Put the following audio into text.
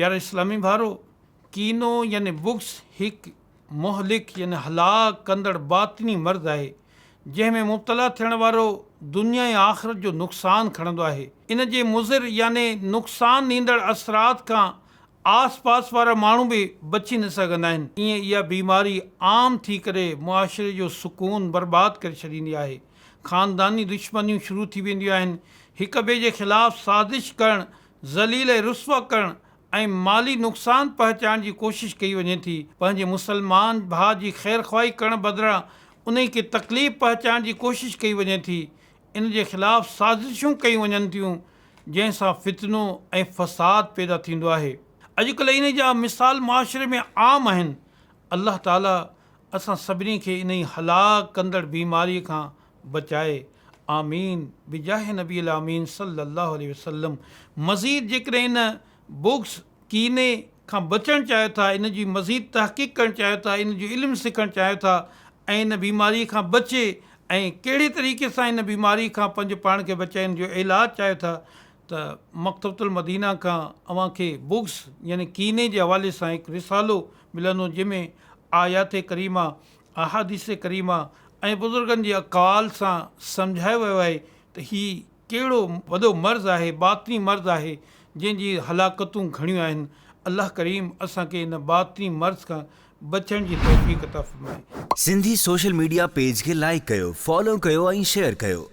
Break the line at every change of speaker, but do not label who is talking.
پيارا اسلامي ڀائرو! ڪينو يعني بغض هڪ مهلڪ يعني هلاڪ ڪندڙ باطني مرض آهي، جنهن ۾ مبتلا ٿيڻ وارو دنيا ۽ آخرت جو نقصان کڻندو آهي. ان جي مضر يعني نقصان ڏيندڙ اثرات کان آس پاس وارا ماڻهو به بچي نه سگهندا آهن. ايئن اها بيماري عام ٿي ڪري معاشري جو سڪون برباد ڪري ڇڏيندي آهي. خانداني دشمنيون شروع ٿي وينديون آهن. هڪ ٻئي جي خلاف سازش ڪرڻ، ذليل ۽ رسوا ڪرڻ ۽ مالي نقصان پهچائڻ جي ڪوشش ڪئي وڃي ٿي. پنهنجي مسلمان ڀاء جي خيرخواهي ڪرڻ بدران انهي کي تڪليف پهچائڻ جي ڪوشش ڪئي وڃي ٿي. ان جي خلاف سازشون ڪيون وڃن ٿيون، جنهن سان فتنو ۽ فساد پيدا ٿيندو آهي. اڄڪلهه انهي جا مثال معاشري ۾ عام آهن. الله تعالي اسان سڀني کي انهي هلاڪ ڪندڙ بيماري کان بچائي. آمين بجاه نبي الامين صلي الله عليه وسلم مزيد جيڪڏهن ان بغض، ڪيني، کان بچڻ چاهيو ٿا، ان جي مزيد تحقيق ڪرڻ چاهيو ٿا، ان جو علم سکڻ چاهيو ٿا ۽ ان بيماري کان بچي ۽ ڪهڙي طريقي سان ان بيماري کان پنهنجو پاڻ کي بچائي ان جو علاج چاهيو ٿا ته مڪتبة المدينه کان اوهان کي بغض يعني ڪيني جي حوالي سان هڪ رسالو ملندو جنهن ۾ آيات ڪريمه، احاديث ڪريمه ۽ بزرگن جي اقوال سان سمجهايو ويو آهي ته هي ڪهڙو وڏو مرض آهي، باطني مرض آهي، جنهن جي هلاڪتون گهڻيون آهن. الله ڪريم اسان کي ان باطني مرض کان بچڻ جي توفيق عطا فرمائي.
سنڌي سوشل ميڊيا پيج کي لائيڪ ڪيو، فالو ڪيو ۽ شيئر ڪيو.